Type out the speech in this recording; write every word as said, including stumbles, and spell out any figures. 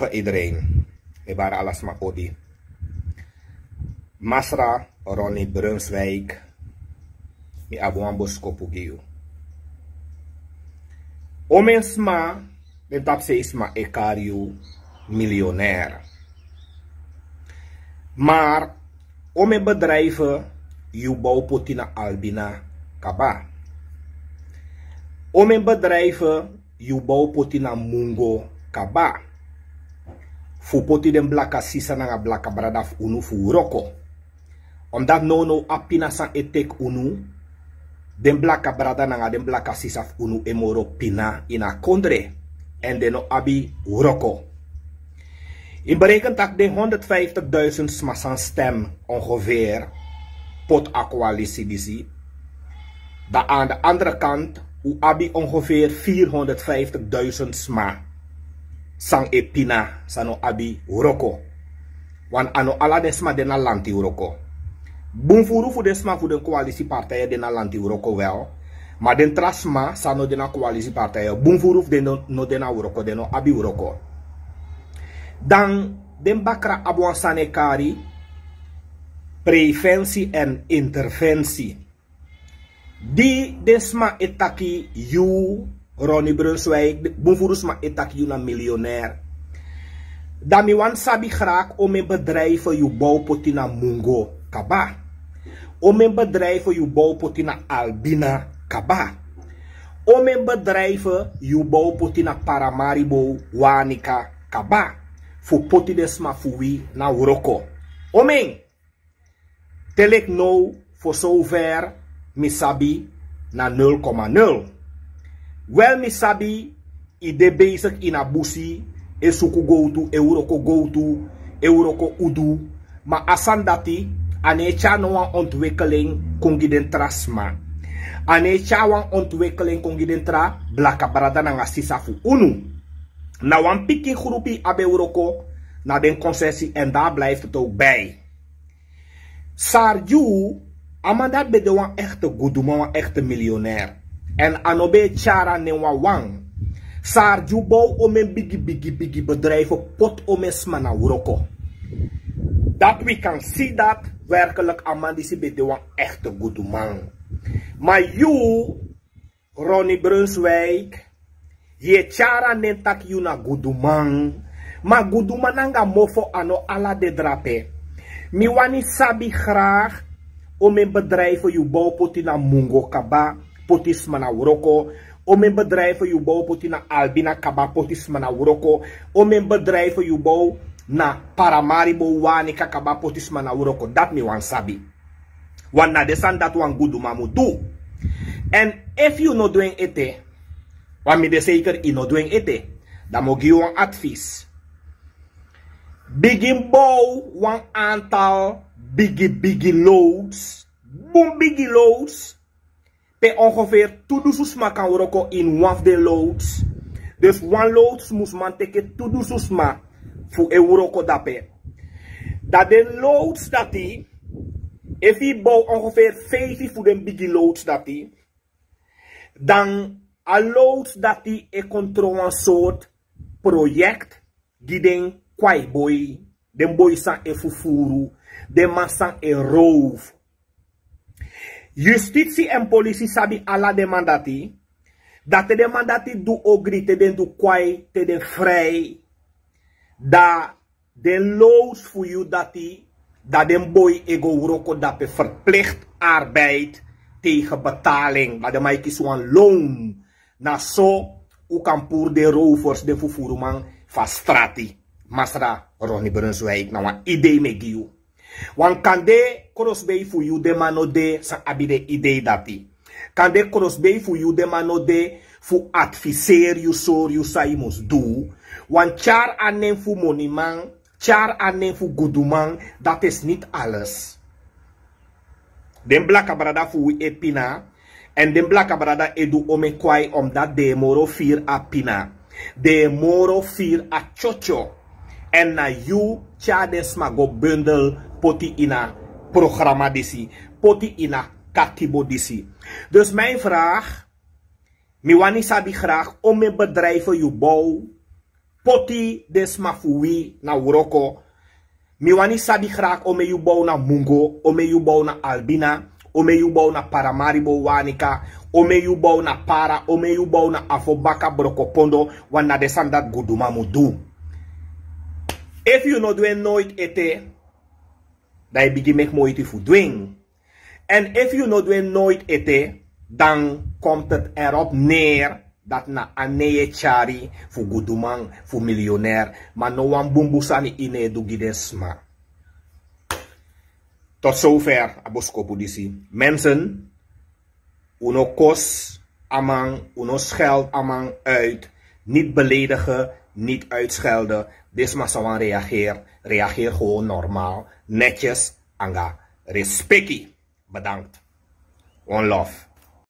Pe iedereen, mi bari ala sma odi. Masra Ronnie Brunswijk, mi abi wan boskopu gi yu. Omen sma, den tapu sei sma e kari yu miljonair. Maar omen bedrijven yu bow poti na Albina kaba. Omen bedrijven yu bow poti na Mungo kaba. Fu poti den blaka sisa nanga blaka brada fu unu fu wroko. Omdat nownow a pina san e teki unu, den blaka brada nanga den blaka sisa fu unu e moro pina ini a kondre. Èn den no abi wroko. Yu berekent taki den honderdvijftigduizend sma san stem ongeveer poti a koalisi disi. Dan aan de andere kant, u abi ongeveer vierhonderdvijftigduizend sma san e pina, san no abi wroko. Want a no ala den sma de na lanti wroko. Bun furu fu den sma fu den koalisipartijen de na lanti wroko wel. Ma den tra sma san no de na koalisipartijen, bun furu fu den no, no de na wroko, den no abi wroko. Dan den bakra abi wan sani e kari preventie en interventie. Di den sma e taki yu, Ronnie Brunswijk, bun furu sma e taki yu na miljonair. Dan mi wani sabi graag omen bedrijven yu bow poti na Mungo kaba. Omen bedrijven yu bow poti na Albina kaba. Omen bedrijven yu bow poti na Paramaribo, Wanica kaba. Fu poti den sma fu wi na wroko. Omen. Te leki now, voor zover mi sabi, na nul komma nul. Wel, mi sabi yu de bezig ini a busi, e suku gowtu, e wroko gowtu, e wroko udu. Ma a sani dati, a no e tyari no wan ontwikkeling kon gi den tra sma. A no e tyari wan ontwikkeling kon gi den tra blaka brada nanga sisa fu unu. Na wan pikin groepi abi e wroko na den concessie, en daar blijft het ook bij. Sardyu, a man dati ben de wan echte guduman, wan echte miljonair. Èn a no ben e tyari a nen wawan. Sardyu bow omen bigi, bigi, bigi bedrijven, poti omen sma na wroko. Dat we kan si dat werkelijk a man disi ben de wan echte guduman. Ma yu, Ronnie Brunswijk, yu e tyari a nen taki yu na guduman. Ma guduman nanga mofo a no ala de drape. Mi wani sabi graag, omen bedrijven yu bow poti na Mungo kaba, poti sma na wroko. Omen bedrijven yu bow poti na Albina kaba, poti sma na wroko. Omen bedrijven yu bow na Paramaribo, Wanica kaba, poti sma na wroko. Dat mi wani sabi. Want na den sani dati wan guduman mu du. Èn efu yu no du en ete, want mi de zeker yu no du en ete, dan mi o gi yu wan advies. Bigin bow wan aantal bigi bigi loods, bun bigi loods, pe ongeveer tu dusun sma kan wroko ini wan fu den loods. Dus wan loods mus man teki tu dusun sma fu e wroko dape. Dan den loods dati, efu yu bow ongeveer feifi fu den bigi loods dati, dan a loods dati e kon tron wan soort project gi den kwaiboi, den boi san e fufuru, den man san e roof. Justitie en politie sabi ala den man dati. Dan te den man dati du ogri, te den du kwai, te den vrij, dan den loods fu yu dati, dan den boi e go wroko dape, verplicht arbeid tegen betaling. Dan den man e kisi wan loon. Na so un kan puru den rovers, den fufuruman fu a strati. Masra Ronnie Brunswijk, na wan idee mi e gi yu. Want kande krosbei fu yu den man no de san abi den idee dati. Kande krosbei fu yu den man no de fu adviseri yu, sori yu san yu mus du. Want tyari a nen fu moniman, tyari a nen fu guduman, dat is niet alles. Den blaka brada fu wi e pina, èn den blaka brada e du omen kwai, omdat den e moro firi a pina. Den e moro firi a tyotyo. Èn na yu tyari den sma go bundel poti ini a programa disi, poti ini a katibo disi. Dus mijn vraag, mi wani sabi graag, omen bedrijven yu bow poti den sma fu wi na wroko. Mi wani sabi graki, o meki yu bow na Mungo, o meki yu bow na Albina, o meki yu bow na Paramaribo, Wanika, o meki yu bow na Para, o meki yu bow na Afobaka, Brokopondo, wan na den sani dati guduman mu du. Efu yu no du en noiti ete, dan yu bigin meki moiti fu du en. En efu yu no du en noiti ete, dan komt het erop neer dati na a nen yu e tyari fu guduman, fu miljonair, ma no wan bunbun sani yu no e du gi den sma. Tot zover a boskopu disi. Mensen, un no kos a man, un no scheld a man uit. Niet beledigen, niet uitschelden. Dit is maar zo aan reageer. Reageer gewoon normaal, netjes, anga respecti. Bedankt. One love.